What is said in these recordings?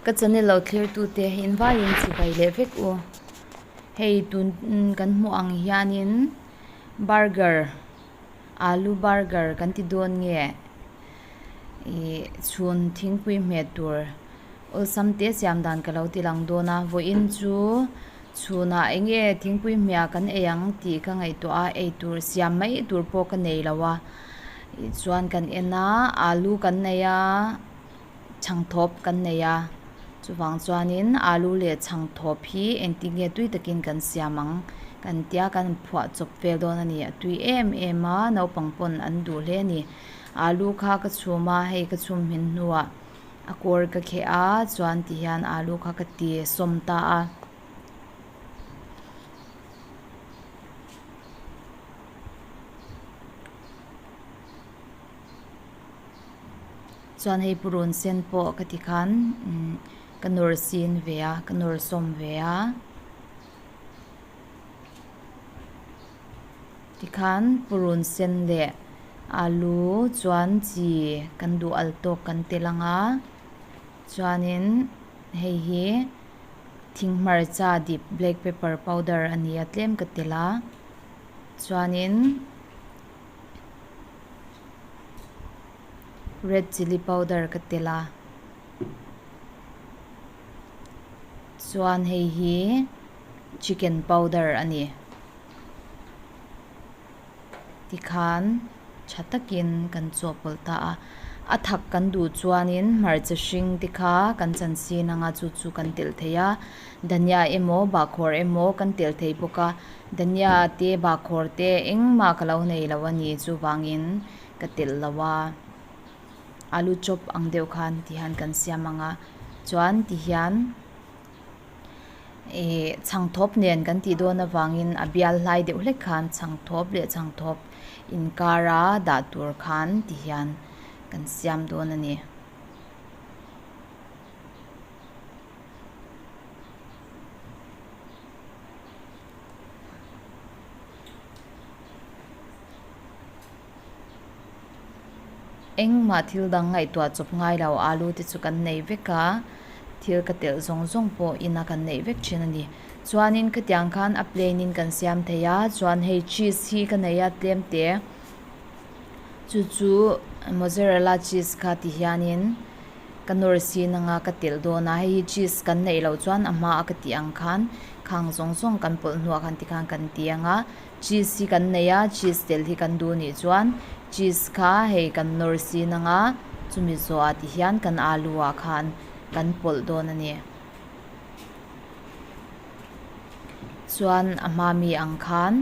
Ka channel lo thlir tute in vaiin chibai leh vek u. Hei tun kan hmuh ang hianin burger alu burger kan ti dawn nge ih chhun thingpui hmeh tur awlsam te siam dan ka lo ti lang dawn a vawiin chu chhunah eng nge thingpui hmeh kan ei ang tih ka ngaihtuah a eitur siam mai tur pawh ka nei lo a tichuan kan en a alu kan nei a. Chhangthawp kan nei a, chuvang chuanin alu leh chhangthawp hi engtin nge tui takin kan siam ang kan tia kan phuah chawp vel dawn a ni. A tui em em a, naupang pawn an duh hle a ni. Alu kha ka chhum a, hei ka chhum hmin hnuah a kawr ka kheh a, chuan tihian alu kha ka ti sawm ta a. Chuan hei purun sen pawh ka ti khan umm ka nawr sin ve a ka nawr sawm ve a tikhan purun sen leh alu chuan chi kan duh al tawk kan tel ang a chuanin hei hi thing hmarcha dip black pepper powder a ni a tlem ka tel a chuanin. Red chilli powder ka tel a chuan hei hi chicken powder a ni tikhan tha takin kan chawhpawlh ta a a thak kan duh chuanin hmarcha hring te kha kan chan sin anga chu chu kan telh thei a dhania emaw bahkhawr emaw kan telh thei bawk a dhania te bahkhawr te engmah ka lo nei lo a ni chuvangin. Ka telh lo a, alu chop ang deuh khan ti hian kan siam ang a, chuan ti hian ih chhangthawp nen kan tih dawn avangin a bial hlai deuh hlek khan chhangthawp leh chhangthawp inkara dah tur khan ti hian kan siam dawn a ni. Engmah thil dang ngaihtuah chawp ngai lo alu te chu kan nei vek a, thil ka telh zawng zawng pawh ina kan neih vek thin a ni. Chuanin khatiang khan a plain in kan siam thei a, chuan hei cheese hi ka nei a tlem te chu chu mozzarella cheese kha ti hianin ka nawr sin anga ka telh dawn a, hei hi cheese kan neih loh chuan a hma a ka tih ang khan khang zawng zawng kan pawlh hnuah khan tikhan kan ti ang a. Cheese hi kan nei a, cheese tel hi kan duh nih chuan cheese kha hei kan nawr sin ang a, chumi zawhah ti hian kan alu ah khan kan pawlh dawn a ni. Chuan a hma mi ang khan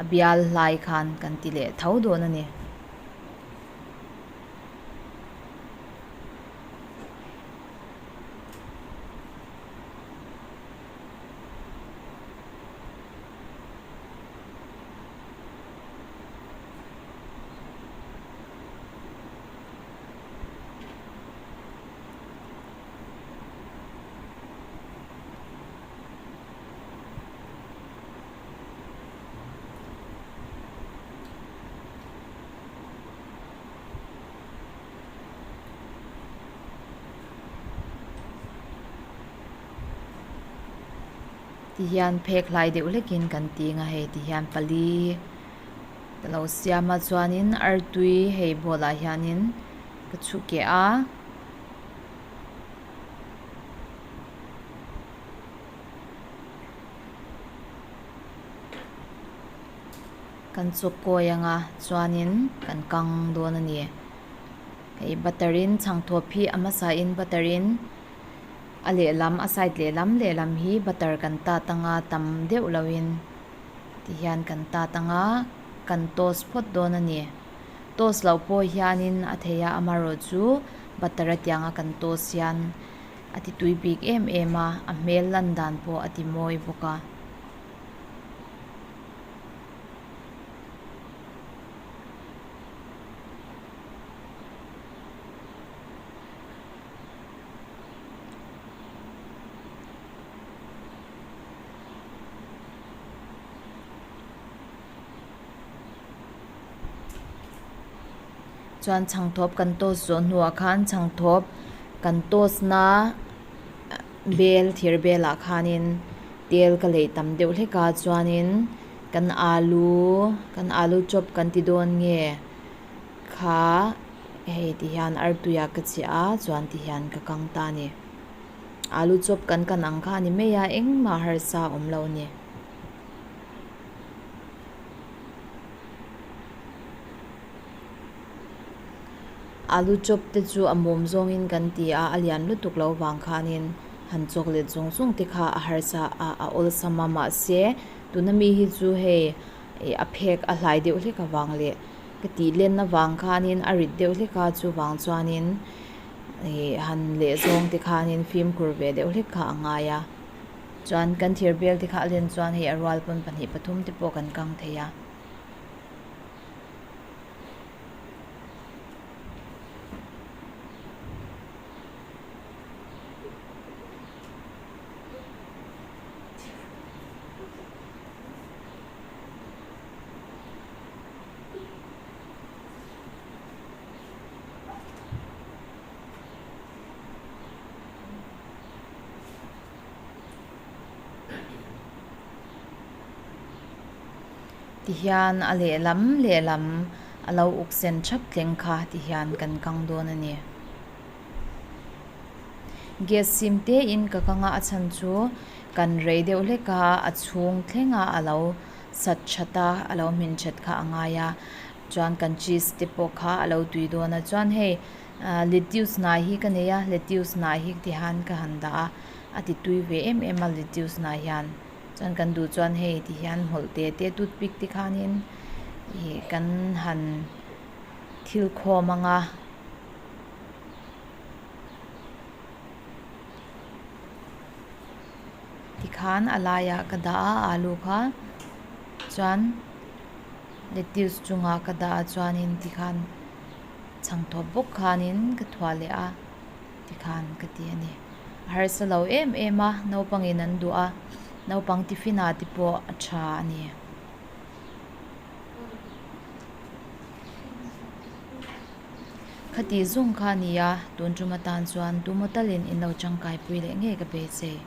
a bial hlai khan kan ti leh tho dawn a ni. Ti hian phek hlai deuh hlekin kan ting a hei ti hian pali ka lo siam a chuanin artui hei bowl ah hianin ka chhu keh a. Kan chawk kawi anga chuanin kan kang dawn a ni hei butter in chhangthawp hi a hmasa in butter in. A lehlam a side lehlam lehlam hi butter kan tat anga tam deuh loin tihian kan tat anga kan toast phawt dawn a ni. Toast loh pawh hianin a thei a amaherawhchu butter a tianga kan toast hian a ti tui bik em em a a hmel lan dan pawh a ti mawi bawk a. Chuan chhangthawp kan toast zawh hnuah khan chhangthawp kan toast na. Bel thir belah khanin tel ka leih tam deuh hlek a chuanin kan alu kan alu chop kan ti dawn nge kha hei ti hian artui ah ka chiah a chuan ti hian ka kang ta a ni alu chop kan kan ang kha a ni mai a engmah harsa a awm lo a ni. Alu chop te chu a mum zawngin kan ti a a lian lutuk lo vang khanin han chawk let zung zung te kha a harsa a a awlsam a mahse tuna mi hi chu hei ih a phek a hlai deuh hlek avang leh ka tih len avang khanin a rit deuh hlek a chuvang chuanin ih han leh zawng te khanin fimkhur ve deuh hlek kha a ngai a chuan kan thir bel te kha a len chuan hei a rual pawn pahnih pathum te pawh kan kang thei a. Tihian a lehlam lehlam a lo uk sen thap thleng kha tihian kan kang dawn a ni. Gas sim te in ka kang a a chhan chu kan rei deuh hlek a a chhung thleng a a lo sat that a a lo hmin that kha a ngai a chuan kan cheese te pawh kha a lo tui dawn a chuan hei ah lettuce hnai hi ka nei a lettuce hnai hi tihian ka han dah a a ti tui ve em em a lettuce hnai hian. Chuan kan duh chuan hei ti hian hmawlh te te toothpick te khanin ih kan han thil khawm ang a. Tikhan a laiah ka dah a alu kha chuan lettuce chungah ka dah a chuanin tikhan chhangthawp bawk khanin ka thuah leh a. Tikhan ka ti a ni. A harsa lo em em a, naupangin an duh a, naupang tiffin ah te pawh a tha a ni. Khati zung kha a ni a, tun tum atan chuan tumaw talin in lo tangkaipui leh ngei ka beisei.